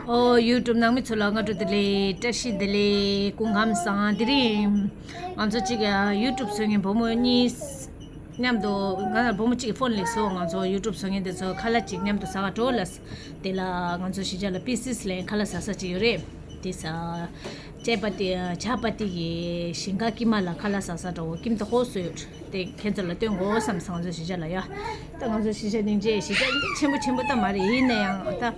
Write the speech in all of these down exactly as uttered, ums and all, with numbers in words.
ཨོ་ཡུ་ཊུབ་ནང་མི་ཚོ་ལ་སྔ་དྲོ་བདེ་ལེགས། བཀྲ་ཤིས་བདེ་ལེགས། སྐུ་ཁམས་བཟང་། དེ་རིང་ང་ཚོ་གཅིག་ཡུ་ཊུབ་བཟོ་མཁན་བུ་མོ་གཉིས་མཉམ་དུ། ང་བུ་མོ་གཅིག་གི་ཕོན་ལས་སོ། ང་ཚོ་ཡུ་ཊུབ་བཟོ་མཁན་དེ་ཚོ་ཁ་ལག་ཅིག་མཉམ་དུ་ཟ་ག་འགྲོ་ལབ། དེ་ལ་ང་ཚོ་གཞིས་ཆགས་ལ་པི་སིས་ལེན་ཁ་ལག་ཟ་ས་ཅིག་ཡོད་རེད། དེ་ཟ། ཇ་པ་ཏི། ཇ་པ་ཏི་གི་ཞིང་ཁ་དཀྱིལ་མ་ལ་ཁ་ལག་ཟ་ས་འགྲོ། ཀིམ་ཏ་ཧོ་སུ་ཡོད། དེ་ཁྱེད་ཚོ་ལ་སྟོན་དགོས་བསམ་སོང་། ང་ཚོ་གཞིས་ཆགས་ལ་ཡ། ད་ང་ཚོ་གཞིས་ཆགས་སྙིང་རྗེ། གཞིས་ཆགས་སྙིང་རྗེ་ཆེན་པོ་ཆེན་པོ་ད་མ་རེད། ཡིན་ན་ཡང་ད་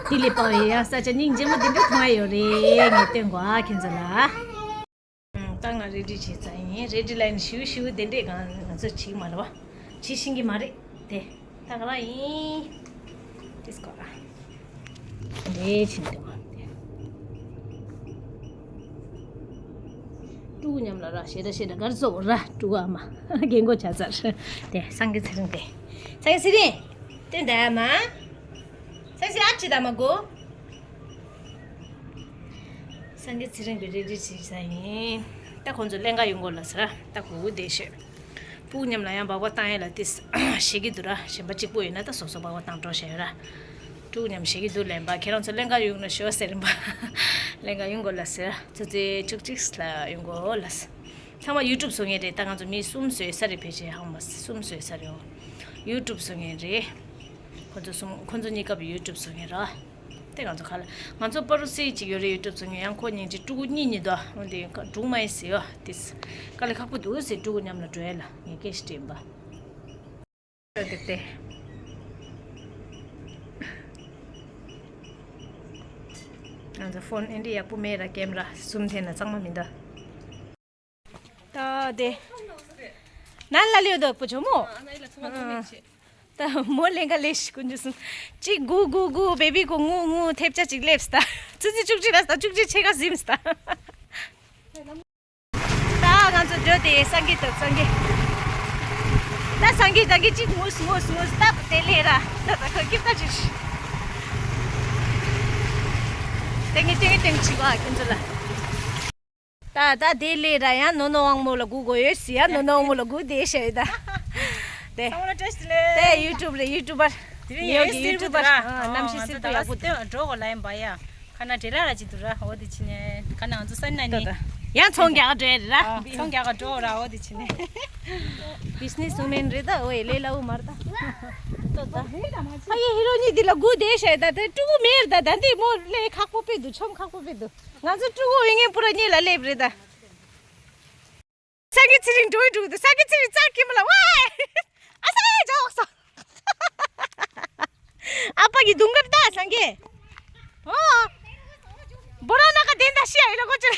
ལྡི་ལི་པ་བའི་ཡ་ས་ཆ་སྙིང་རྗེ་མོ་དེ་འདྲ་མཐོང་ཡ་ཡོད་རེད། ངས་སྟོན་དགོས་ཨ་ཁྱེད་ཚོ་ལ། ཨང་། ད་ང་རེ་ཌི་བྱས་ཚར་ཡིན། རེ་ཌི་ལ་ཡིན་ཞིའུ་ཞིའུ་དེ་འདྲས་གང་ང་ཚོ་བྱེད་མ་རེད་བ། བྱེད་ཤེས་ཀྱི་མ་རེད་དེ། ད་ག་རང་ཡིན། ཏིས་ཀོ་ར། རེད་ཕྱིན་དེ་མ་དེ། ཕྲུ་གུ་མཉམ་ལ་ར་ཞེ་དྲག་ཞེ་དྲག་གར་བཟོ་ར། ཕྲུ་གུ་ཨ་མ་རྒན་གོག་ཆགས་ཚར། དེ་སངས་རྒྱས་ཚེ་རིང་དེ། སངས་རྒྱས་ཚེ་རིང་། དེ་འདའ་མ། སངས་རྒྱས་ཨ་ཅི་ད་མ་གོ། སངས་རྒྱས་ཚེ་རིང་གི་རེ་ཌི་བྱས་ཚར་ཡིན། ད་ཁོང་ཚོ་ལེན་ག་ཡོང་གོ་ལ་ཟེར། ད་གུ་གུ་བསྡད་ཤོད། ཕྲུ་གུ་མཉམ་ལ་ཡང་སྦག་སྦག་བཏང་ཡས་ལ་ཏིས་ཞེད་ཀྱི་འདུག་ར། གཞན་པ་གཅིག་པུ་ཡིན་ན་ད་སོ་སོ་སྦག་སྦག་བཏང་འགྲོ་ཤེས་ར། ཕྲུ་གུ་མཉམ་ཞེད་ཀྱི་འདུག་ལེན་པ། ཁྱེད་རང་ཚོ་ལེན་ག་ཡོང་ན་ཤོག་ཟེར་རིམ་པ། ལེན་ག་ཡོང་གོ་ལ་ཟེར། ཆུ་ཚོད་བཅུ་གཅིག་ལ་ཡོང་གོ་ལ་ཟེར། ཚང་མ་ཡུ་ཊུབ་བཟོ་མཁན་རེད། ད་ང་ཚོ་མི་གསུམ་བཟོས་ས་རེད། ཕལ་ཆེར་ཧང་མ་གསུམ་བཟོས་ས་རེད། ཡུ་ཊུབ་བཟོ་མཁན་རེད། ཁོ་ཚོ་གསུམ། ཁོ་ཚོ་གཉིས་ཀ་ཡུ་ཊུབ་བཟོ་མཁན་ར། དེ་ང་ཚོ་ཁ་ལ། ང་ཚོ་པ་རུ་སི་གཅིག་ཡོད་རེད་ཡུ་ཊུབ་བཟོ་མཁན། ཡང་ཁོ་སྙིང་རྗེ། ཕྲུ་གུ་གཉིས་གཉིས་འདུག་འོན་ཏེ་སྒྲུང་མ་ཡིན་ཟེར་ཡོད་དེ། དཀའ་ལས་ཁག་པོ་འདུག་ཟེར། ཕྲུ་གུ་མཉམ་ལ་འགྲོ་ཡ་ལ་ངས་སྐད་ཞིག་དྲན་པ། དེ་དེ། ང་ཚོ་ཕོན་ཨེ་འདྲ་ཡག་པོ་མེད་ར། ཀེམ་ར་ཟུམ་དེ་ན་གཙང་མ་མི་འདུག་ད་དེ། ན་ལ་ལེའུ་དག་པོ་ཆོ་མོ། ད་མོ་ལེན་ག་ལེ་ཤི་ཀུན་ཇུ་སུམ། གཅིག་གུ་གུ་གུ་བེ་བི་གུ་ངུ་ངུ་ཐེབས་ཆ་གཅིག་སླེབས་སྟ། ཙི་ཙི་བཅུ་གཅིག་ལ་སྟ། བཅུ་གཅིག་ཕྱེད་ཀ་ཟིམ་སྟ། ད་ང་ཚོ་འགྲོ་དེ་སངས་རྒྱས་དང་སངས་རྒྱས། ད་སངས་རྒྱས་ད་གི་གཅིག་ངུས་ངུས་ངུས་སྟ་དེ་ལེ་ར། ད་ད་ཁོ་སྐྱིབས་ད་ཅིག་ཏེང་གི་ཏེང་གི་ཏེང་ཅིག་བ་ཁྱེད་ཚོ་ལ། ད་ད་དེ་ལས་ར་ཡང་ནོ་ནོ་དབང་མོ་ལ་སྒུག་དགོས་ཡོད་ཟེར། ཡང་ནོ་ནོ་དབང་མོ་ལ་སྒུག་བསྡད་ཤག་ད། དེ། ཚང་མ་ལ་བཀྲ་ཤིས་བདེ་ལེགས། དེ་ཡུ་ཊུབ་རེད། ཡུ་ཊུབ་པར། དེ་རིང་ངའི་ཡོད་ཀྱི་ཡུ་ཊུབ་པར། ཨ། གནམ་གཤིས་སིལ་བུ་ཡག་པོ་འདུག་འགྲོ་གོ་ལ་ཡིན་པ་ཡ། ཁ་ན་འདྲེ་ལ་ར་ཅི་འདུག་ར། འོ་དེ་ཕྱིན་ནས་ཁ་ན་ང་ཚོ་སན་ན་ནི། ཡང་ཚོང་རྒྱག་འགྲོ་ཡ་རེད་ར། ཨ། ཚོང་རྒྱག་ག་འགྲོ་ར། འོ་དེ་ཕྱིན་ནས། བི་ཛི་ནེ་སི་ཝུ་མེན་རེད་ད། འོ་ཡ་ལས་སླ་བོ་མ་རེད་ད། ཨ་ཡེ་ཧི་རོ་གཉིས་འདི་ལ་སྒུག་བསྡད་ཤག་ད། དེ་ཕྲུ་གུ་མེད་རེད་ད། ད་འདི་མོ་ལས་ཁག་པོ་དཔེ་འདུག་ཆོམ་ཁག་པོ་དཔེ་འདུག་ང་ཚོ་ཕྲུ་གུ་ཡིན་ངེས་པུ་ར་གཉིས་ལ་སླེབས་རེད་ད། སངས་རྒྱས་ཚེ་རིང་འགྲོ་ཡི་འགྲོ་གི་འདུག་སངས་རྒྱས་ཚེ་རིང་རྩར་ཁྱིམ་ལ་ཝའི། ཨ་ས་ཡ་ཇ་འོག་སོ། ཨ་ཕ་གི་དུང་དཀར་ད་སངས་རྒྱས། ཨོ། བོ་ར་ན་ཀ་དེན་ད་ཤི་ཡ་ཡི་ལ་གོ་ཅི།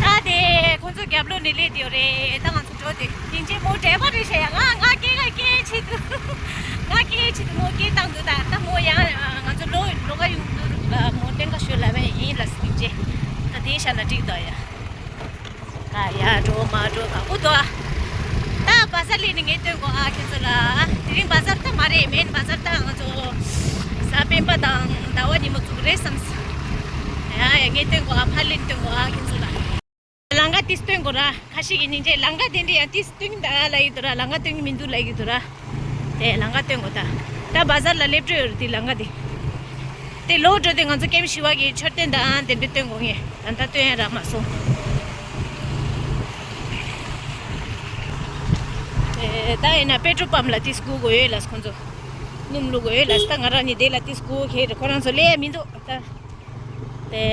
ད་དེ་ཁོང་ཚོ་རྒྱབ་ལོགས་ནས་སླེབས་དེ་ཡོད་རེད། ད་ང་ཚོ་འགྲོ་དེ་སྙིང་རྗེ་མོ་འདྲེ་པ་རེད་ཤག་ཡ། ང་ང་སྐད་ང་སྐད་ཆེ་འདུག་ང་སྐད་ཆེ་འདུག་མོ་སྐད་བཏང་འདུག་ད་ད་མོ་ཡང་ང་ཚོ་ལོ་ལོ་ག་ཡོང་འདུག་ལ་མོ་བསྟན་ཁ་ཤོད་ལ་བས་ཡིན་ལ་སྙིང་རྗེ། ད་དེ་ཤ་ན་འགྲིག་ད་ཡ། ཨ་ཡ་འགྲོ་མ་འགྲོ་ག་པོ་འདུག་ད་བ་ཟར་ལས་ནི་ངས་སྟོན་གོ་ཨ་ཁྱེད་ཚོ་ལ། དེ་རིང་བ་ཟར་ད་མ་རེད། མེན་བ་ཟར་ད་ང་ཚོ་གཟའ་སྤེན་པ་དང་ཟླ་བ་ཉིན་མོ་ཚུགས་རེད་བསམ། ཡ་ཡ་ངས་སྟོན་གོ་ཨ་ཕ་ལེན་སྟོན་གོ་ཨ་ཁྱེད་ཚོ་ལ། ལང་ཀ་ཏིས་སྟོན་གོ་ར། ཁ་ཤས་ཀྱི་སྙིང་རྗེ་ལང་ཀ་དེ་འདྲ་ཡང་ཏིས་སྟོན་ད་ལ་ཡི་དུ་ར། ལང་ཀ་སྟོན་གི་མི་འདུག་ལ་ཡི་དུ་ར། དེ་ལང་ཀ་སྟོན་གོ་ད། ད་བ་ཟར་ལ་སླེབས་འགྲོ་ཡོད་རེད་དེ་ལང་ཀ་དེ། དེ་ལོག་འགྲོ་དེ་ང་ཚོ་ཀེམ་ཞི་བ་གི་མཆོད་རྟེན་དང་དེ་འདྲ་སྟོན་གོ་ངས། ད་ད་སྟོན་ཡ་རག་མ་སོང་། དེ་ད་ཡིན་ན་པེ་ཊོལ་པམ་ལ་ཏིས་སྒུག་གོ་ཡོད་ལ་ཁོང་ཚོ། སྣུམ་བླུག་གོ་ཡོད་ལ་ད་ང་རང་གཉིས་དེ་ལ་ཏིས་སྒུག་ཁེ་རེད། ཁོ་རང་ཚོ་ལས་མི་འདུག་ད། དེ་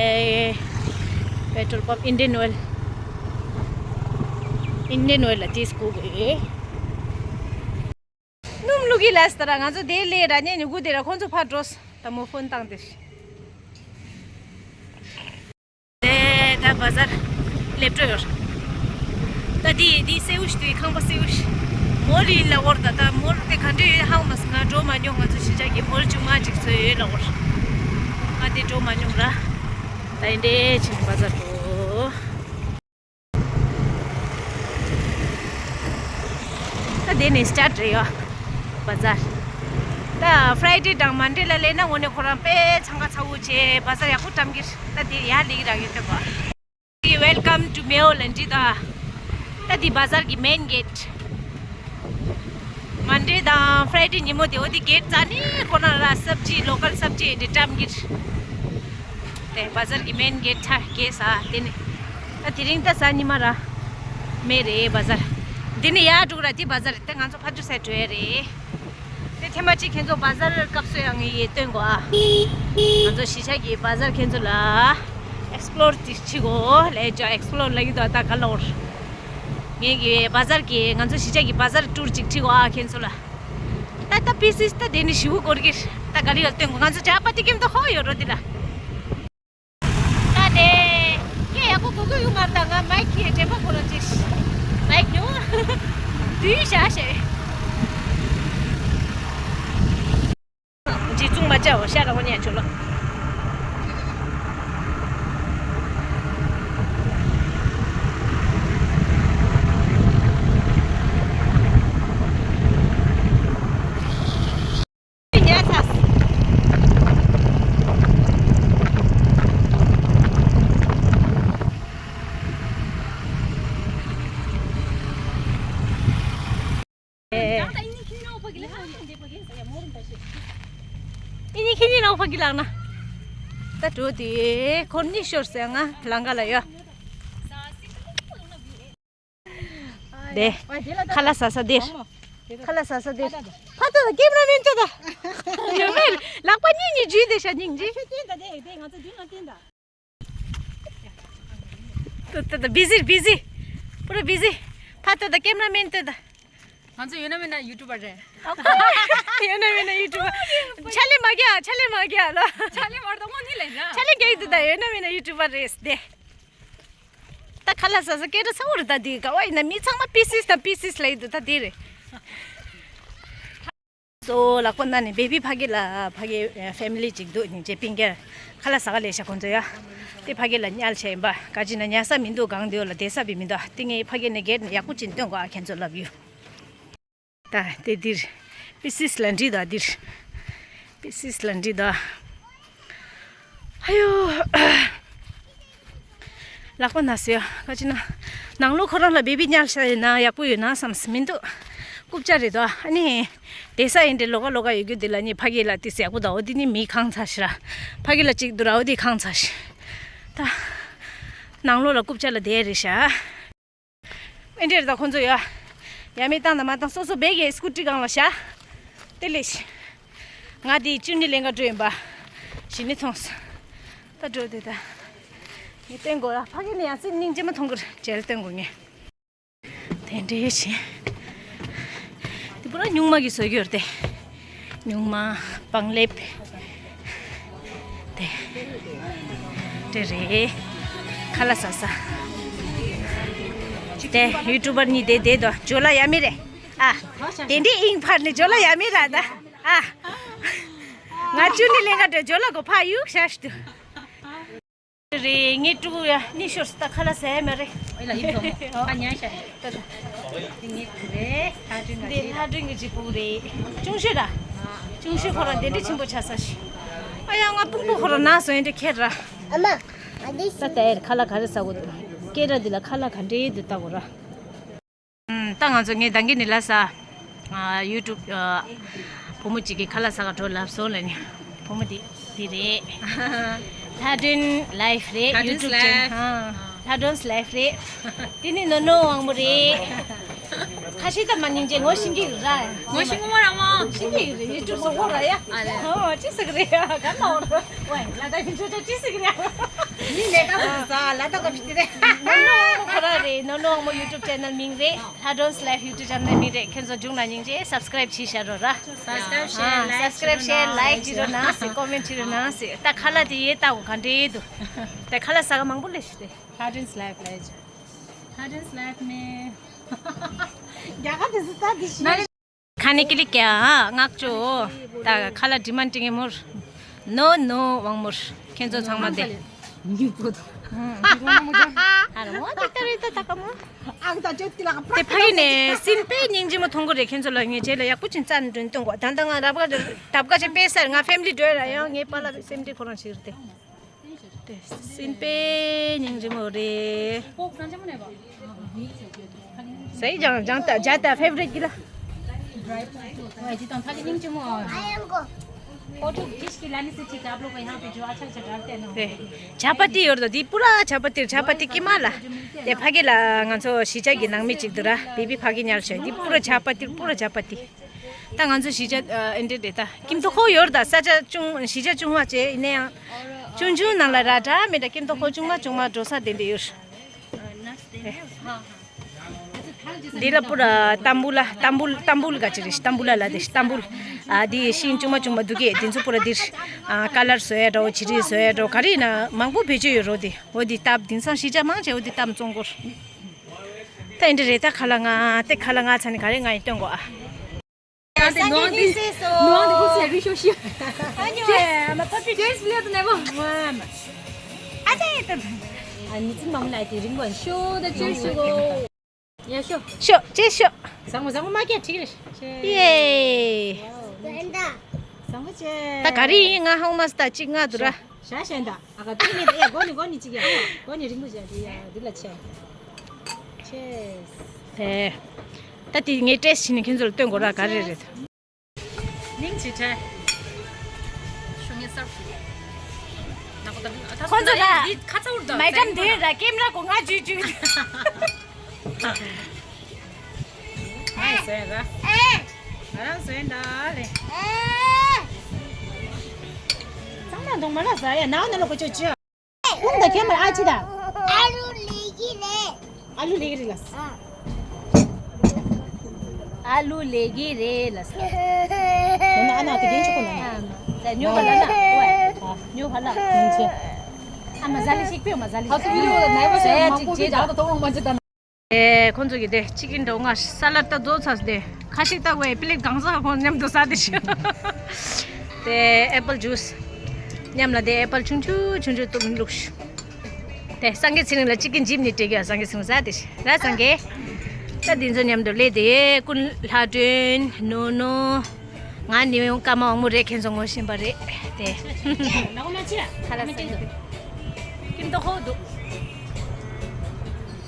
པེ་ཊོལ་པམ་ཨིན་ཌི་ཡན་ཨོའིལ། ཨིན་ཌི་ཡན་ཨོའིལ་ལ་ཏིས་སྒུག་གོ་ཡོད། སྣུམ་བླུག་གི་ལས་ད་ར་ང་ཚོ་དེ་ལས་ར་ཉེ་ཉུ་གུ་དེ་ར་ཁོང་ཚོ་ཕར་འགྲོ། ད་མོ་ཕོན་བཏང་དེ། དེ་ད་བ་ཟར་སླེབས་འགྲོ་ཡོད། ད་དེ་དེ་སེའུ་ཤི་དེ་ཁང་པ་སེའུ་ཤི། མོལ་ཡིན་ལ་འོར་ད། ད་མོལ་དེ་ག་འདྲ་ཡོད་ཧང་མ་སི་ང་འགྲོ་མ་མྱོང་། ང་ཚོ་ཤི་ཇ་གི་མོལ་ཆུང་མ་ཅིག་ཚོ་ཡོད་ལ་འོར། ང་དེ་འགྲོ་མ་མྱོང་ར། ད་ཡིན་དེ་ཕྱིན་བ་ཟར་འགྲོ། ད་དེ་ནས་སི་ཊར་ཊི་རེད་ཡ། བ་ཟར། ད་ཕ་རའི་ཌེ་དང་མན་ཌེ་ལ་སླེབས་ན་དངོས་གནས་ཁོ་རང་དཔེ་འཚང་ཁ་ཚ་བོ་བྱས། བ་ཟར་ཡག་པོ་བཀྲམ་གི་རེད། ད་དེ་ཡར་སླེབས་ཀྱི་རག་ཡོད་ཀྱི་གོ། Welcome to Meo ལ་འདི་ད། ད་དེ་བ་ཟར་གི་མེན་གེ་ཊི། མན་ཌེ་དང་ཕ་རའི་ཌེ་ཉིན་མོ་དེ་འོ་དེ་གེ་ཊི་རྩ་ནས་ཁོ་ན་ལ་སབ་ཇི་ལོ་ཀལ་སབ་ཇི་འདི་བཀྲམ་གི་རེད། དེ་བ་ཛར་གི་མེན་གེ་ཊི་ཆགས་གེ་ས་དེ་ནི། ད་དེ་རིང་ད་གཟའ་ཉི་མ་ར་མེད་རེད་བ་ཛར། འདི་ནི་ཡར་འགྲོ་ར་དེ་བ་ཛར་རེད། ད་ང་ཚོ་ཕར་འགྲོ་སའི་འགྲོ་ཡ་རེད། དེ་ཐེངས་མ་གཅིག་ཁྱེད་ཚོ་བ་ཛར་སྐབས་སུ་ཡང་ངས་ཡེ་སྟོན་གོ་ཨ། ང་ཚོ་གཞིས་ཆགས་ཀྱི་བ་ཛར་ཁྱེད་ཚོ་ལ་ཨེག་སི་པི་ལོར་ཅིག་བྱེད་གོ་ལས་ཅོ་ཨེག་སི་པི་ལོར་ལ་ཡི་དོ་ད་ག་ལོར། ངས་ཀྱི་བ་ཛར་གྱི་ང་ཚོ་གཞིས་ཆགས་ཀྱི་བ་ཛར་ཊུར་ཅིག་བྱེད་གོ་ཨ་ཁྱེད་ཚོ་ལ། ད་ད་པི་སིས་ད་དེ་ནི་ཞིག་གོ་རྒྱུ་ད་ག་ལི་ཡོད་སྟོན་གོ། ང་ཚོ་ཇ་པ་ཏི་ཀེམ་ད་ཧོ་ཡོད་རོ་དེ་ལ། ད་དེ། ཀྱེ་ཡག་པོ་གོ་གོ་ཡོང་མ་རེད་ད། ང་མའིག་གི་དྲན་པ་གོ་ལ་ཅིག་མའིག་ཉོ། དུས་བཞག་ཞེས། ཅི་བཙུན་མ་བཅའ་འོ་ཤ་ར་འོ་ཉན་ཆོ་ལོ། ཨེ་ནི་ཁྱེད་གཉིས་རང་ཕ་གི་ལགས་ན། ད་འགྲོ་དེ་ཁོར་གཉིས་ཤོར་ཟེར་ང་ལང་ཀ་ལ་ཡོད། དེ། ཁ་ལག་ཟ་ས་དེར། ཁ་ལག་ཟ་ས་དེར། ཕ་ཏོ་ད་ཀེམ་ར་མེན་ཏོ་ད། ཡོད་མེད། ལག་པ་གཉིས་གཉིས་འཇུས་དེ་ཤ་སྙིང་རྗེ། ད་ད་ད་ད་བི་ཟི་བི་ཟི། པུ་ར་བི་ཟི། ཕ་ཏོ་ད་ཀེམ་ར་མེན་ཏོ་ད། ང་ཚོ་ཡོད་ན་མེད་ན་ཡུ་ཊུ་བར་རེད། ཡོད་ན་མེད་ན་ཡུ་ཊུ་བར། ཆ་ལེ་མ་རྒྱག་ཆ་ལེ་མ་རྒྱག་ལ། ཆ་ལེ་མ་ར་ད་མོ་ནི་ལེ་ར། ཆ་ལེ་རྒྱག་ཡི་འདུག་ད་ཡོད་ན་མེད་ན་ཡུ་ཊུ་བར་རེད་དེ། ད་ཁ་ལག་ཟ་ས་སྐད་གྲགས་ཚ་བོ་རེད་ད། དེ་ག་བ་ཡིན་ན་མི་ཚང་མ་པི་སིས་དང་པི་སིས་ལ་ཡི་འདུག་ད་དེ་རེད། སོ་ལག་པ་ན་ནི་བེ་བི་ཕ་གི་ལ་ཕ་གི་ཕེ་མི་ལི་ཅིག་འདུག་སྙིང་རྗེ་སྤུན་ཀྱག་ཁ་ལག་ཟ་ག་ལས་ཤ་ཁོང་ཚོ་ཡ། དེ་ཕ་གི་ལ་ཉལ་བྱས་ཡིན་པ་ག་ཅི་ན་ཉལ་ས་མི་འདུག་གང་འདུག་ལ་བསྡད་ས་བི་མི་འདུག་དེ་ངས་ཕ་གི་ནས་གེ་ཊི་ནས་ཡག་པོ་ཅིག་སྟོན་དགོས་ཨ་ཁྱེད་ཚོ་ལབ་ཡོད། ད་དེ་འདིར་པི་སིས་ལ་འདྲི་ད་འདིར། པི་སིས་ལ་འདྲི་ད། ཨ་ཡོ། ལག་པ་ན་སོ་ཡ་ག་ཅི་ན། ནང་ལོགས་ཁོ་རང་ལ་བེ་བི་ཉལ་ཤ་ཡིན་ན་ཡག་པོ་ཡོད་ན་བསམ་སི་མི་འདུག་རྐུབ་བཀྱག་རེད་དོ་ཨ་ནི། བསྡད་ས་ཡིན་དེ་ལོག་ག་ལོག་ག་ཡོད་རྒྱུ་དེ་ལ་ནི་ཕ་གི་ལ་ཏི་སི་ཡག་པོ་ད་འོ་དེ་ནི་མི་གང་ཚ་ཤི་ར། ཕ་གི་ལ་གཅིག་འདུག་ར་འོ་དེ་གང་ཚ་ཤི། ད། ནང་ལོགས་ལ་རྐུབ་བཀྱག་ལ་བསྡད་རེད་ཤ། ཨེ་འདྲས་རེད་ད་ཁོང་ཚོ་ཡ། ཡ་མེད་བཏང་དང་མ་བཏང་སོ་སོ་བེག་གི་སྐུ་ཊི་སྒང་ལ་བཞག་དེ་ལས་ཤི། ང་དེ་ཅུན་ནི་ལེན་ག་འགྲོ་ཡིན་པ། ཞི་ནི་མཐོང་སོང་། ད་འགྲོ་དེ་ད། ངས་བསྟན་དགོས་ལ་ཕ་གི་ནས་ཡང་སྲིད་སྙིང་རྗེ་མ་མཐོང་གི་རེད་མཇལ་བསྟན་དགོས་ངས། དེ་འདྲས་ཤི། དེ་པུ་ར་སྨྱུག་མ་གི་བཟོ་རྒྱུ་རེད་དེ། སྨྱུག་མ། པང་ལེབ། དེ། དེ་རེད། ཁ་ལག་ཟ་ས། དེ་ཡུ་ཊུ་བར་གཉིས་དེ་དེ་དོ་ཇོ་ལ་ཡ་མི་རེད། ཨ། དེ་འདྲའི་ཨིང་ཕར་ནས་ཇོ་ལ་ཡ་མི་ར་ད། ཨ། ང་ཅུ་ནི་ལེན་ག་འགྲོ་ཇོ་ལ་གོ་ཕ་ཡུག་ཤ་ཤི་དུ། རེད་ངས་ཀྲུ་གུ་ཡ་ནི་ཤོར་སི་ད་ཁ་ལག་ཟ་ཡ་མ་རེད། ཨོ་ལ་ཡིན་ཐོག་མ་ཁ་ཉན་ཤ་རེད། ད་ད། དེ་ངའི་བུ་རེད། ལྷ་སྒྲོན་ང་འདི་ཅི་ལྷ་སྒྲོན་གྱི་གཅིག་པུ་རེད། ཅུང་ཤོས་ར། ཅུང་ཤོས་ཁོ་ར་དེ་འདྲ་ཆེན་པོ་ཆགས་ས་ཤི། ཨ་ཡ་ང་དཔུང་པོ་ཁོ་ར་ན་སོ་ཡན་དེ་ཁྱེར་ར། ཨ་མ། ཨ་དེ་ད་ད་ཡར་ཁ་ལག་ག་རེ་ཟ་དགོས་འདུག་སྐད་ར་འདི་ལ་ཁ་ལག་ག་འདྲའི་འདུག་ལྟ་དགོས་ར། ད་ང་ཚོ་ངས་ད་གིན་ནས་ལབ་ས། ཡུ་ཊུབ། བུ་མོ་གཅིག་གིས་ཁ་ལག་ཟ་ག་འགྲོ་ལབ་སོང་ལབ་ནས། བུ་མོ་དེ་དེ་རེད། ལྷ་སྒྲོན་ལའིབ་རེད། ལྷ་སྒྲོན་ཡུ་ཊུབ་ཅེ་ནལ། ལའིབ། ལྷ་སྒྲོན་ལའིབ་རེད། དེ་ནི་ནོ་ནོ་དབང་མོ་རེད། ཁ་ཤས་ད་མ་སྙིང་རྗེ་ངོ་ཤེས་ཀྱི་ར། ངོ་ཤེས་ངོ་མ་ར་མ། ཤེས་ཀྱི་རེད་ཡུ་ཊུབ་བཟོ་གོ་ར་ཡ། ཨ་ལེ། ཨོ་ཅི་ཟེར་གི་རེད་ཡ་ག་ན་འོ་ར། ཝེ་ལ་ད་ཡིན་ཆོ་ཆོ་ཅི་ཟེར་གི་རེད་ཡ། ནི་ལས་ཀ་ཟེར་ཟ་ལ་ད་ག་ཕི་ཏི་རེད། ནོ་ནོ་དབང་མོ་ཁོ་ར་རེད། ནོ་ནོ་དབང་མོ་ཡུ་ཊུབ་ཅེ་ནལ་མིང་རེད། ལྷ་སྒྲོན་ལའིབ་ཡུ་ཊུབ་ཅེ་ནལ་མིང་རེད། ཁྱེད་ཚོ་རྒྱུགས་ན་སྙིང་རྗེ་སབ་སི་ཀ་རེབ་བྱེད་ཤ་རོ་ར། སབ་སི་ཀ་རེབ་ཤེར་ལའིག་བྱེད་རོ་ན་སེ་ཀོ་མེན་བྱེད་རོ་ན་སེ། ད་ཁ་ལག་དེ་ཡེ་ལྟ་བུ་ག་འདྲེ་འདུག་ད་ཁ་ལག་ཟ་ག་མང་པོ་ལས་ཤི་རེད། ལྷ་སྒྲོན་ལའིབ་ལས་ཇ། ལྷ་སྒྲོན་ལའིབ་ནས། རྒྱ་གར་དེ་སུ་ད་དེ་ཤི། ཁ་ནི་ཀི་ལི་ཀྱ་ཨ་ངག་ཅོ། ད་ཁ་ལ་ཌི་མན་ཊིང་ངེ་མོར། ནོ་ནོ་དབང་མོར། ཁྱེད་ཚོ་ཚང་མ་དེ། ཉིག་པོ་དང་། ཨ་ར་མོ་དེ་ལྟ་རེད་ད་ད་ཀ་མོ། ཨང་ད་ཅོ་ཏི་ལ་ཀ་པ། དེ་ཕ་གི་ནས་སིན་པའི་སྙིང་རྗེ་མོ་མཐོང་གི་རེད། ཁྱེད་ཚོ་ལ་ངས་རྗེས་ལ་ཡག་པོ་ཅིག་རྩ་ནས་འདོན་གཏོང་གོ་ད་ལྟ་ང་རབ་ག་རབ་ག་ཅིག་དཔེ་སར་ང་ཕེ་མི་ལི་འགྲོ་ཡ་ཡང་ངའི་པཱ་ལགས་སེམས་སྒྲིག་ཁོ་རང་ཞིག་རེད་དེ། དེ་སྲིན་པོའི་སྙིང་རྗེ་མོ་རེད། སའི་ལྗང་ལྗང་ཏ་ཇ་ཏ་ཕེ་ཝ་རིཊ་གི་ལ། भाई जी, तो थाली नहीं चुमो। और जो डिश की लाने से ठीक आप लोग को यहाँ पे जो अच्छा अच्छा डालते हैं ना। 네. 자파티 요르도 디 पूरा 자파티, 자파티 कीमा ला. 네, ཕ་གི་ལ་ང་ཚོ་གཞིས་ཆགས་ཀྱི་ནང་མི་གཅིག་འདུག་ར། བི་བི་ཕ་གི་ཉལ་ཤོད་དེ་पूरा 자파티, पूरा 자파티. ད་ང་ཚོ་གཞིས་ཆགས་ཨ་ཨེ་འདྲ་རེད་ད། ཀིམ་ཏོ་ཁོ་ཡོར་ད་ས་ཆ་ཆུང་གཞིས་ཆགས་ཆུང་བ་བྱས་ཡིན་ན་ཡང་ཆུང་ཆུང་ནང་ལ་ར་འདྲ་མི་འདྲ་ཀིམ་ཏོ་ཁོ་ཆུང་མ་ཆུང་མ་འགྲོ་ས་དེ་འདྲ་ཡོད། འདི་ལ་པུ་ར་ཏམ་བུ་ལ་ཏམ་བུ་ཏམ་བུ་ག་ཅི་རེད་ཏམ་བུ་ལ་ལ་དེ་ཏམ་བུ་ཨ་དེ་ཤིང་ཆུང་མ་ཆུང་མ་འདུག་གས་དེ་ཚོ་པུ་ར་འདིར་ཨ་ཀ་ལར་བཟོ་ཡ་འདྲ་བོ་ཅི་རིགས་བཟོ་ཡ་འདྲ་བོ་ག་རེ་ཡིན་ན་མང་པོ་བེད་སྤྱོད་ཡོད་རོ། དེ་འོ་དེ་སྟབས་དེང་སང་གཞིས་ཆགས་མང་ཆེ་འོ་དེ་སྟབས་བཙོང་གོ། ད་ཨེ་འདྲ་རེད་ད་ཁ་ལ་ང་དེ་ཁ་ལ་ང་ཚ་ནི་ག་རེ་ང་ཡི་སྟོན་གོ་ཨ། ནང་དེ་ནང་དེ་ཁུ་སི་རི་ཤོ་ཤི། ཨ་ཉོ་ཨེ་མ་པ་པི་ཅེས་ལེ་དུ་ནེ་བོ། ཨ་ཅེ་ཏུ། ཨ་ནི་ཙི་མམ་ལ་དེ་རིང་བ་ཤོ་ད་ཅེས་ཤོ་གོ། ཡ་ཤོ། ཤོ་ཅེས་ཤོ། ཟང་མོ་ཟང་མོ་མ་ཀྱ་ཁྲིག་རེ་ཤེ། ཡེ། ཟང་མོ་ཅེ། ད་ག་རི་ཡིན་ང་ཧོང་མ་སྟ་ཅིག་ང་དུ་ར། ཤ་ཤན་ད། ཨ་ག་དེ་ནི་ཡ་གོ་ནི་གོ་ནི་ཅིག་ཡ། གོ་ནི་རིང་པོ་ཅན་དེ་ཡ་འདི་ལ་ཆེ། ཆེ། ཨེ། ད་དེ་ངས་ཏྲེས་བྱས་ནས་ཁྱེད་ཚོ་ལ་སྟོན་དགོས་ར་ག་རེ་རེད། ཉིང་ཅི་ཁྲ། ཤུ་ངེ་སར་ཕུ། ཁོང་ཚོ་ལ་འདི་ཁ་ཚ་འུར་དང་མའི་ཀྲམ་དེ་ར་ཀེམ་ར་གོ་ང་ཇུས་ཇུས། ཨེ་ཟེར་ར། ཨེ། ང་རང་ཟེར་འདྲ་ལེ། ཨེ། ཚང་མ་འདུག་མ་ལ་ཟ་ཡ་ནའོ་ན་ལོ་གོ་ཅོ་ཅོ། ཁུང་ད་ཁྱེད་མར་ཨ་ཅི་ད། ཨ་ལུ་ལེ་གི་རེད། ཨ་ལུ་ལེ་གི་རེད་ལ། ཨ་ལུ་ལེ་གི་རེད་ལ། ཨོ་ན་ཨ་ན་དེ་རྒྱན་ཆོག་གོ་ན། ཉོ་བ་ལ་ན། ཉོ་བ་ལ། ཨ་མ་ཟ་ལི་ཞིག་པེ་མ་ཟ་ལི་ཞིག་པེ། ཟ་ཡ་ཅིག་ཅེ་ད། ཨེ། ཁོང་ཚོ་གི་དེ་ཅི་ཀིན་འདྲ་ང་ས་ལར་ད་རྫོགས་ཚར་ཏེ་ཁ་ཤིག་བཏགས་པའི་པི་ལེ་གང་ཟག་ཁོང་མཉམ་དུ་ཟ་དེ་ཤི། དེ་ཨེ་པལ་ཇུས་མཉམ་ལ་དེ་ཨེ་པལ་ཆུང་ཆུང་ཆུང་ཆུང་བཏུབ་མི་བླུགས་ཤི། དེ་སངས་རྒྱས་ཚེ་རིང་ལ་ཅི་ཀིན་འཇིབ་ནི་སྤྲད་གི་སངས་རྒྱས་ཚེ་རིང་ཟ་དེ་ཤི་ར་སངས་རྒྱས། ད་དེ་ཚོ་མཉམ་དུ་ལས་དེ་ཀུན་ལྷ་སྒྲོན་ནོ་ནོ། ང་ནི་ཡང་སྐར་མ་དབང་མོ་རེད། ཁྱེད་ཚོ་ངོ་ཤེས་པ་རེད་དེ། ཁ་ལ་ས་ནི་ཀིན་ཏོ་ཧོ་འདུག་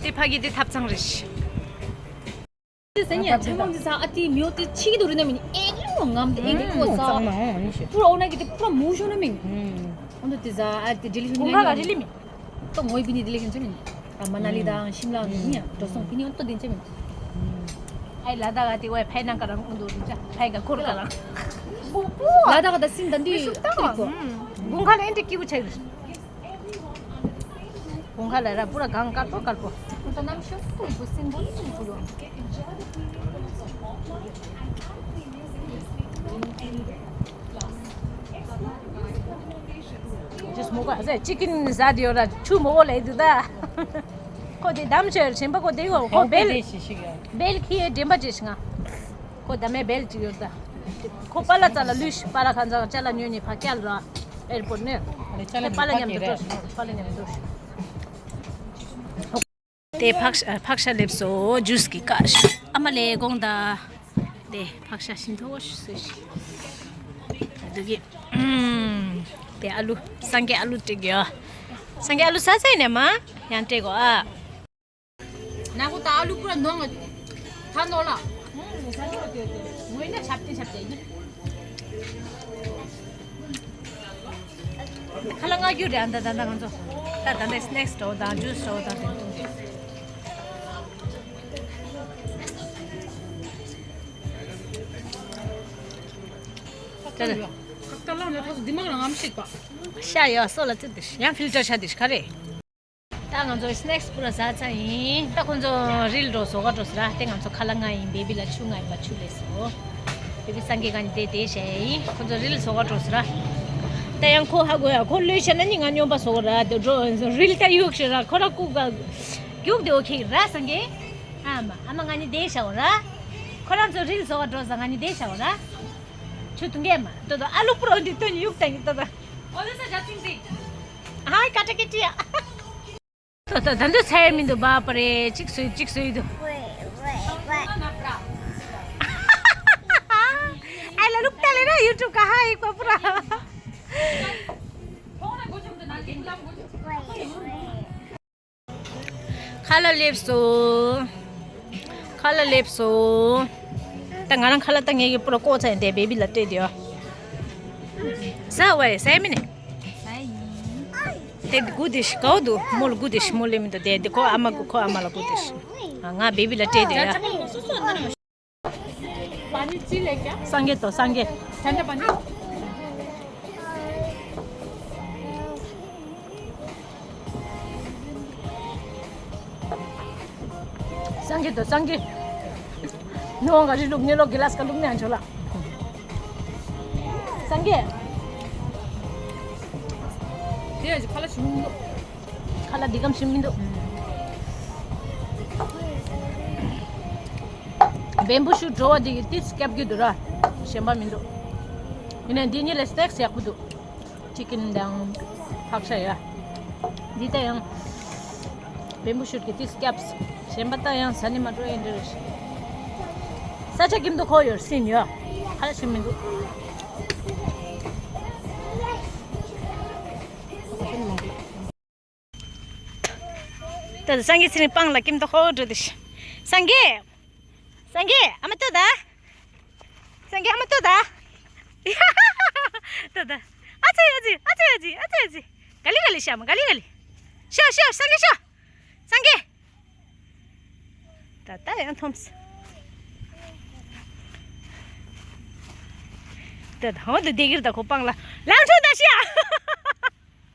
དེ་ཕ་གི་དེ་ཐབ་ཚང་རེད་ཤི། དེ་ཟེར་ཉན་ཆེན་མོ་འདི་ཚ་ཨ་ཏི་མིའོ་ཏི་ཆིག་ཏུ་རི་ན་མིན་ཨེ་ལུ་ངམ་དེ་ཨེ་ལུ་ས་པུ་ར་འོ་ན་གི་དེ་པུ་ར་མུ་ཤོ་ན་མིན། འོ་ན་དེ་ཚ་ཨ་ཏི་ཌི་ལི་ཤོ་ན་གུང་ཁ་ལ་རི་ལི་མིན། ཏོ་ངོས་པི་ནི་དེ་ལེགས་ཡིན་ཚོད་མིན། ཨ་མ་ན་ལི་དང་ཤིམ་ལ་ནི་ཡང་འགྲོ་སོང་པི་ནི་ཡང་ཏོ་དེ་ཚོད་མིན། ཨའི་ལ་དྭགས་དེ་བས་ཕའི་ནང་ག་རང་འདུག་རིན་ཆ་ཕའི་ག་འཁོར་ག་རང་། ལ་དྭགས་ད་སིན་ད་འདི་ཏི་རིག་གོ། གུང་ཁ་ལ་ཨེ་འདྲ་སྐྱིད་པོ་ཆགས་རེད། གུང་ཁ་ལ་ར་པུ་ར་གང་དཀར་པོ་དཀར་པོ། ཁོ་ཚོ་རྣམ་ཤེས་སུ་ཡི་པོ་སིན་པོ་ནི་ཡིན་ཚུལ་ལོ། ཅིས་མོ་ག་ཟེ་ཅི་ཀིན་ཟ་དེ་ཡོད་ར་ཆུ་མོ་བོ་ལས་དུ་ད། ཁོ་དེ་དམ་ཆོས་ཆེན་པ་ཁོ་དེ་ཡོད་ཁོ་བེལ་བེལ་ཁྱི་ཡེ་འདྲེན་པ་ཅིས་ང་། ཁོ་ད་མེ་བེལ་ཅིག་ཡོད་ད། ཁོ་པ་ལ་ཙ་ལ་ལུས་པ་ལ་ཁ་ཛ་ཅ་ལ་ཉོས་ནི་ཕ་སྐྱལ་ར་ཨེར་པོར་ནས། ཁོ་པ་ལ་མཉམ་དུ་འགྲོ་པ་ལ་མཉམ་དུ་འགྲོ། དེ་ཕག་ཤ་ཕག་ཤ་ལེབ་སོ་ཇུས་ཀྱི་ཀ་ཨ་མ་ལེ་དགོང་ད། དེ་ཕག་ཤ་ཤིན་ཐོ་ཤི་སུ་ཤི། དུ་གི་དེ་ཨ་ལུ་སངས་རྒྱས་ཨ་ལུ་སྤྲད་གི་ཡོ། སངས་རྒྱས་ཨ་ལུ་ས་ས་ཡིན་ནས་མ་ཡང་སྤྲད་གོ་ཨ། ན་གོ་ད་ཨ་ལུ་པུ་ར་ནོ་ང་ཐ་ནོ་ལ། ངོས་ན་ཆབ་ཏེ་ཆབ་ཏེ་ཡིན། ཁ་ལ་ང་རྒྱུ་རེད་ཨ་ད་ད་ད་ང་ཚོ། ད་ད་ད་སི་ནེག་སི་འགྲོ་དང་ཇུས་འགྲོ་དང་དེ་འཐུང་གི། ད་ད། ཁ་ལ་ང་ཐོག་འདི་མ་ལ་ངམ་ཤེས་པ། ཤ་ཡོད་སོ་ལ་ཚིག་དེ་ཡང་ཕིལ་ཊར་ཤ་དེ་ཤ་རེད། ད་ང་ཚོ་སི་ནེག་སི་པུ་ར་ཟ་ཚར་ཡིན། ད་ཁོང་ཚོ་རིལ་འགྲོ་ཟོ་ག་འགྲོ་ཟེར་ར། དེ་ང་ཚོ་ཁ་ལ་ང་ཡིན་བེ་བི་ལ་ཆུ་ང་ཡིན་པ་ཆུ་ལས་སོ། བེ་བི་སངས་རྒྱས་ག་ནི་དེ་དེ་བྱས་ཡིན་ཁོང་ཚོ་རིལ་ཟོ་ག་འགྲོ་ཟེར་ར། ད་ཡང་ཁོ་ཧ་གོ་ཡ་ཁོ་ལོས་བྱས་ན་ནི་ང་སྨྱོན་པ་ཟོ་ག་ར་དེ་འགྲོ་རིལ་ད་ཡུག་ཤེ་ར་ཁོ་ར་ཀུ་ག་རྒྱུག་དེ་ཨོ་ཁེ་ར་སངས་རྒྱས། ཨ་མ་ཨ་མ་ང་ནི་དེ་བྱ་འོ་ར། ཁོ་རང་ཚོ་རིལ་ཟོ་ག་འགྲོ་ཟ་ང་ནི་དེ་བྱ་འོ་ར། ཆུ་དུང་གེ་མ་ཏོ་ཏོ་ཨ་ལུ་པུ་རོ་འདི་ཏོ་ནི་ཡུག་ཏ་ཡི་ཏོ་ཏོ། ཨོ་ལེ་ས་ཇ་ཚིང་ཚིང་། ཧའི་ཀ་ཏ་ཀི་ཏི་ཡ། ཏོ་ཏོ་ད་འདི་ཚ་ཡ་མི་འདུག་བ་པ་རེ་གཅིག་སོས་གཅིག་སོས་འདུག་ཨའི་ལ་ལུག་ཏ་ལེ་ར་ཡུ་ཊུབ་ཀ་ཧ་ཡིག་པ་པུ་ར། ཁ་ལ་ལེབ་སོ། ཁ་ལ་ལེབ་སོ། ད་ང་རང་ཁ་ལག་ད་ངེད་ཀྱི་པུ་ར་ཀོ་ཚ་ཡིན་དེ་བེ་བི་ལ་སྤྲད་དེ་ཡོད། ཟ་བ་ཟ་མི་ནི། དེ་དགུ་དེ་ཤི་གའོ་དུ་མོལ་དགུ་དེ་ཤི་མོལ་ལེ་མི་འདུག་དེ་དེ་ཁོ་ཨ་མ་དགུ་ཁོ་ཨ་མ་ལ་དགུ་དེ་ཤི། ང་བེ་བི་ལ་སྤྲད་དེ་ཡོད། སངས་རྒྱས་དོ་སངས་རྒྱས། སངས་རྒྱས་དོ་སངས་རྒྱས། ནི་འོང་ག་རི་ལུག་ནི་ལོ་གི་ལ་སི་ཀ་ལུག་ནི་ཨན་ཆོ་ལ། སངས་རྒྱས། དེ་ཡ་ཁ་ལ་ཞུ་མི་འདུག་ཁ་ལ་འདི་གམ་ཞུ་མི་འདུག་བེམ་བུ་ཤུ་འགྲོ་བ་འདི་གི་ཏིས་སྐྱབས་ཀྱི་འདུག་ར། གཞན་པ་མི་འདུག་ཡིན་ནའི་འདི་གཉིས་ལས་སྟེགས་ཡག་པོ་འདུག་ཅི་ཀིན་དང་ཕག་ཤ་ཡ། འདི་ལྟ་ཡང་བེམ་བུ་ཤུ་གི་ཏིས་སྐྱབས། གཞན་པ་ལྟ་ཡང་ཟ་ནི་མ་འགྲོ་ཡིན་འདྲ་རེད། ས་ཆ་ཀིམ་དུ་ཁོ་ཡོར་སིན་ཡོ། ཧ་ལ་ཞིམ་མི་འདུག་ད་སངས་རྒྱས་ཚེ་རིང་སྤང་ལ་ཀིམ་དུ་ཧོ་འགྲོ་དེ་ཤི། སངས་རྒྱས། སངས་རྒྱས་ཨ་མ་ལྟོས་ད། སངས་རྒྱས་ཨ་མ་ལྟོས་ད། ལྟོས་ད། ཨ་ཙི་ཨ་ཙི་ཨ་ཙི་ཨ་ཙི་ཨ་ཙི། ག་ལེ་ག་ལེ་ཤ་མ་ག་ལེ་ག་ལེ། ཤ་ཤ་སངས་རྒྱས་ཤ། སངས་རྒྱས། ད་ད་ཡང་འཐོམས། ད་ད་ཧོ་ད་དེ་གིར་ད་ཁོ་སྤང་ལ་ལང་ཆོག་ད་ཤི་ཨ། ད།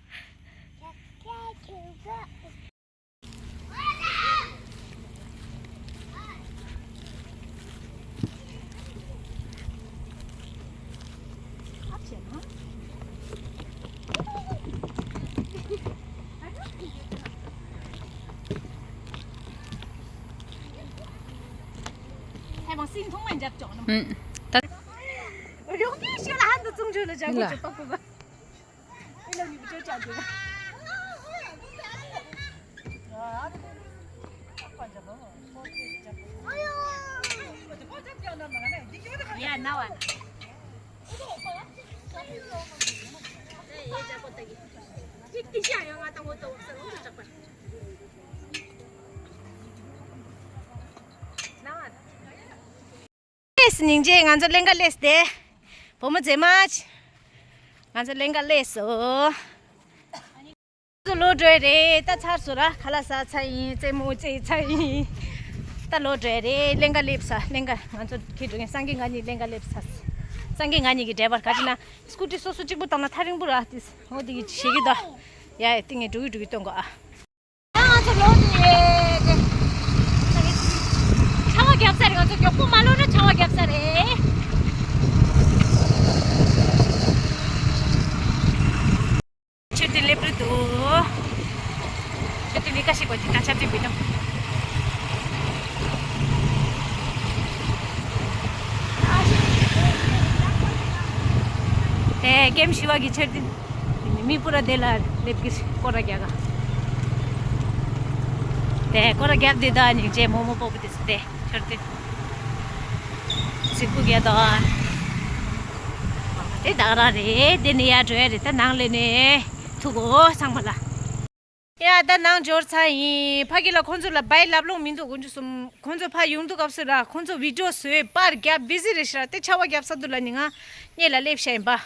ལེས་སྙིང་རྗེ། ང་ཚོ་ལེན་ག་ལེས་ཏེ། བུ་མོ་མཛེས་མ། ང་ཚོ་ལེན་ག་ལེས་སོ། ང་ཚོ་ལོག་འགྲོ་ཡི་རེད། ད་ཚར་སོང་ར། ཁ་ལག་ཟ་ཚར་ཡིན། རྩེད་མོ་རྩེ་ཚར་ཡིན། ད་ལོག་འགྲོ་ཡི་རེད། ལེན་ག་ལེབ་ས་ལེན་ག་ང་ཚོ་ཁྱེད་འགྲོ་ཡིན། སངས་རྒྱས་ང་གཉིས་ལེན་ག་ལེབ་ས། སངས་རྒྱས་ང་གཉིས་ཀྱི་འདྲེ་བར་ག་ཅི་ན་སྐུ་ཊི་སོ་སོ་གཅིག་པུ་བཏང་ན་ཐག་རིང་པོ་ར་ཏིས། འོ་དེ་གི་ཞེ་གི་ད། ཡ་ཡ་ཏིང་ངེ་འགྲོ་གི་འགྲོ་གི་སྟོན་གོ་ཨ། ང་ཚོ་ལོག་ནས་ཆར་པ་བརྒྱབ་ས་རེད། ང་ཚོ་མགྱོགས་པོ་མ་ལོག་ན་ཆར་པ་བརྒྱབ་ས་རེད། ཆུ་ཏི་ལེབ་རུ་དུ། ཆུ་ཏི་ལི་ཀ་ཤི་གོ་ཅི་ད་ཆབ་ཅི་བི་དམ། དེ་ཀེམ་ཤི་བ་གི་ཆུ་ཏི། མི་པུ་ར་དེ་ལ་ལེབ་ཀི་སྐོར་ར་རྒྱག་ག་དེ་སྐོར་ར་རྒྱག་དེ་ད་ནི་རྗེས་མོ་མོ་པོ་པོ་དེ་སུ་དེ་ཆུ་ཏི། སི་ཀུ་གེ་དོ། དེ་ད་ག་རང་རེད། དེ་ནི་ཡར་འགྲོ་ཡ་རེད། ད་ནང་ལས་ནས་ཐུག་གོ་ཚང་མ་ལ། ཡ་ད་ནང་འབྱོར་ཚར་ཡིན། ཕ་གི་ལ་ཁོང་ཚོ་ལ་བའི་ལབ་ལོང་མི་འདུག་དགོན་ཆུ་གསུམ་ཁོང་ཚོ་ཕ་ཡོང་དུས་སྐབས་སུ་ར་ཁོང་ཚོ་བི་ཌི་ཡོ་བཟོས་པར་རྒྱབ་བི་ཟི་རེད་ཤག་དེ་ཆར་པ་བརྒྱབ་ས་དུ་ལ་ནི་ང་སྔས་ལ་སླེབས་ཤག་ཡིན་པ།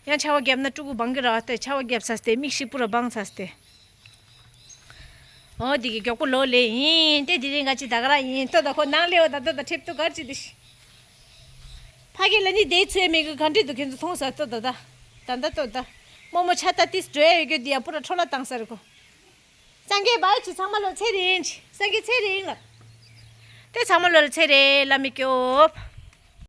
ཡང་ཆར་པ་བརྒྱབ་ན་ཕྲུ་གུ་བང་གི་ར་བ་དེ་ཆར་པ་བརྒྱབ་ས་སྟེ་མིག་ཤི་པུ་ར་བང་ས་སྟེ། འོ་དེ་གི་མགྱོགས་པོ་ལོག་ལེ་ཡིན། དེ་དེ་རིང་ང་ཅི་ད་ག་ར་ཡིན། ལྟོས་ད་ཁོ་ནང་ལེ་འོ་ད་ལྟོས་ད་ཁྲེབ་ཏུ་གར་ཅི་དེ་ཤི། ཕ་གི་ལ་ནི་དེ་ཚོའི་མི་གི་ག་འདྲི་འདུག་ཁྱེད་ཚོ་མཐོང་ས་ལྟོས་ད་ད། ད་ད་ལྟོས་ད། རྨོ་མོ་ཆ་ད་ཏིས་འགྲོ་ཡ་ཡོད་རྒྱུ་དེ་ཡ་པུ་ར་འཕྲོ་བརླག་བཏང་ས་རེད་ཁོ། སངས་རྒྱས་བའི་ཆུ་ཚང་མ་ལོ་ཚེ་རིང་། སངས་རྒྱས་ཚེ་རིང་ལ། དེ་ཚང་མ་ལོ་ལ་ཚེ་རིང་ལ་མི་སྐྱོབ།